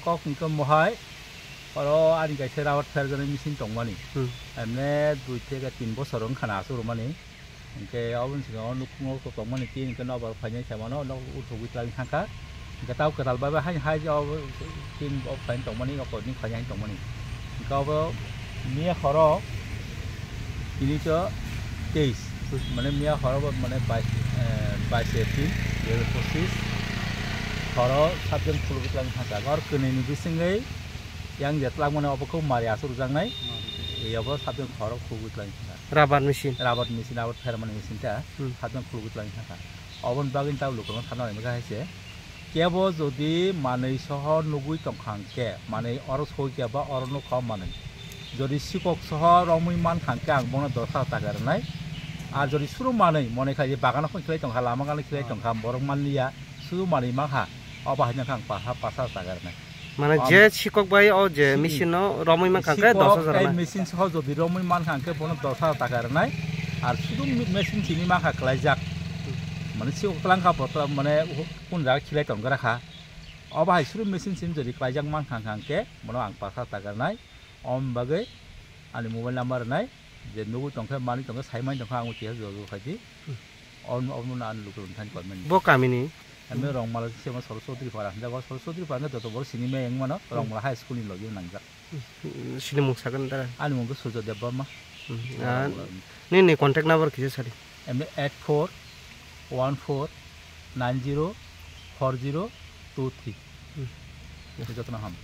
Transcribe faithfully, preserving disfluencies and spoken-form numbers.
Kok hwnkhe mohai, oro ani kaisa rawat pherjaknai machine tongmani. Hmm. Emne dui theke tin bosor wngkha na asuk rwmani. Hwnkhe oboni swngo nukhungo tongmani tin hwnkhe nobar phainai se mano, nok uthogwi twlangwi thangkha. Hwnkhe tabo kwtal bai bai haino hai je obo tin o phainai tongmani, o kok ni phainai haino tongmani. Hwnkhe obo miya horo tini cho teis, mane miya horo bo mane bais, eh, bais April dui hajar pochis horo sabjang khulugwi twlangwi thangkha. Or kwnwi ni bisingwi yang je twlangmani obo khe mari asuk rwjaknai. Ei obo sabjang horo khulugwi twlangwi thangkha. Rubber machine. Rubber machine, rubber phermani machine ta. Hmm. Sabjang khulugwi twlangwi thangkha. Oboni bagwi ta lukurokno sana hwnwi kha hai se. Kebo jodi manwi soho nugwi tongkha hwnkhe, manwi oro soi khe ba oro nukha manwi. Jodi sikok soho romwi mankha hwnkhe ang bono dos hajar taka rwnai. Ar jodi suru manwi, mone khai je bagano phano khilai tongkha, lama gana khilai tongkha, borok manliya, suru manwi mankha, obo hai mankha ang pash hajar, pash hajar taka rwnai. Mane je sikok bai o je machine no romwi mankha hwnkhe dos hajar rwnai. Machine soho jodi romwi mankha hwnkhe bono dos hajar taka rwnai. Ar suru machine simi mankha khwlaijak. Mane sikok twlangkha bo twlang mane Kun jaga khilai tong gra kha. Obo hai suru machine sim jodi klaijak mankha hwnkhe bono ang pash hajar taka rwnai. Om bagwi ani mobile number rwnai, je nugwi tongkhe manwi tongkhe sai mani tongkhe ang uchi jojo khaidi. Om, om no ani lukurok thani comment. Bo kamini? Ami Rongmala se ma Soro Chaudhary Para hinjago, Soro Chaudhary Para joto boro sini me wng mano, Rongmala High School ni logi nangjak. Sini mung sakani dara? Ani mung khe Surjo Debbarma. Nini contact number kisa sadi? Emni eight four one four nine zero four zero two three. Jotono ham.